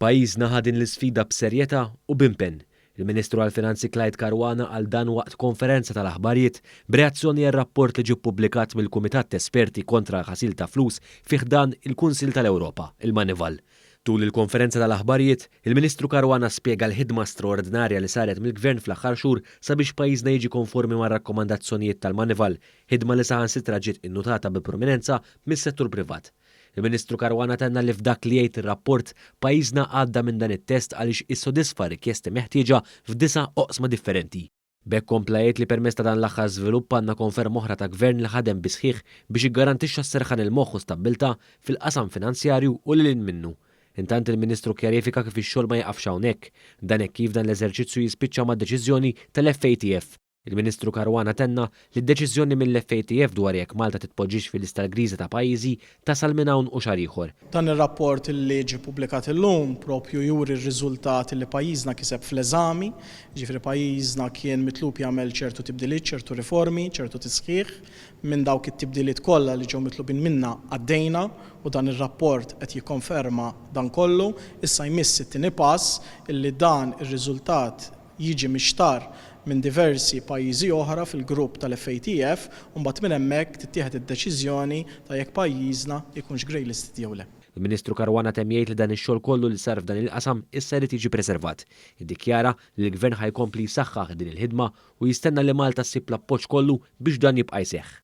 Pajjiżna ħa din l-isfida b'serjetà u b'impenn. Il-Ministru għall-Finanzi Clyde Caruana qal dan waqt konferenza tal-aħbarijiet b'reazzjoni għar-rapport li ġie ppubblikat mill-Kumitat t'Esperti kontra l-Ħasil ta' Flus fi ħdan il-Kunsill tal-Ewropa, il-Moneyval. Tul il-konferenza tal-aħbarijiet, il-Ministru Caruana spjega l-ħidma straordinarja li saret mill-Gvern fl-aħħar xhur sabiex pajjiżna jiġi konformi mar-rakkomandazzjonijiet tal-Moneyval, ħidma li saħansitra ġiet innutata bi prominenza mis-settur privat. Il-Ministru Caruana tenna li f'dak li jgħid ir-rapport, pajjiżna għadda minn dan it-test għaliex issodisfa r-rikjesti meħtieġa f'disa' oqsma differenti. B'hekk kompla jgħid li permezz ta' dan l-aħħar żvilupp għandna konferma oħra ta' Gvern li ħadem bis-sħiħ biex jiggarantixxa s-serħan il-moħħ u stabbiltà fil-qasam finanzjarju u lil hinn minnu. Intant il-Ministru kkjarifika kif ix-xogħol ma jiqafx hawnhekk. Dan hekk kif dan l-eżerċizzju jispiċċa mad-deċiżjoni tal-FATF. Il-Ministru Caruana tenna li d-deċiżjoni mill-FATF dwar jekk Malta titpoġġiex fil-lista l-griża ta' pajjiżi tasal minn hawn u xahar ieħor. Dan ir-rapport li ġie ppubblikat illum propju juri r-riżultat li pajjiżna kiseb fl-eżami, jiġifieri pajjiżna kien mitlub jagħmel ċertu tibdiliet, ċertu riformi, ċertu tisħiħ. Minn dawk it-tibdiliet kollha li ġew mitlubin minna għaddejna u dan ir-rapport qed jikkonferma dan kollu. Issa jmiss it-tieni pass illi dan ir-riżultat jiġi mixtarr minn diversi pajjiżi oħra fil-grupp tal-FATF u mbagħad minn hemmhekk tittieħed id-deċiżjoni ta' jekk pajjiżna jkunx grey listed jew le. Il-Ministru Caruana temm jgħid li dan ix-xogħol kollu li sar f'dan il-qasam issa jrid jiġi preservat. Iddikjara li l-Gvern ħa jkompli jsaħħaħ din il-ħidma u jistenna li Malta ssib l-appoġġ kollu biex dan jibqa' jseħħ.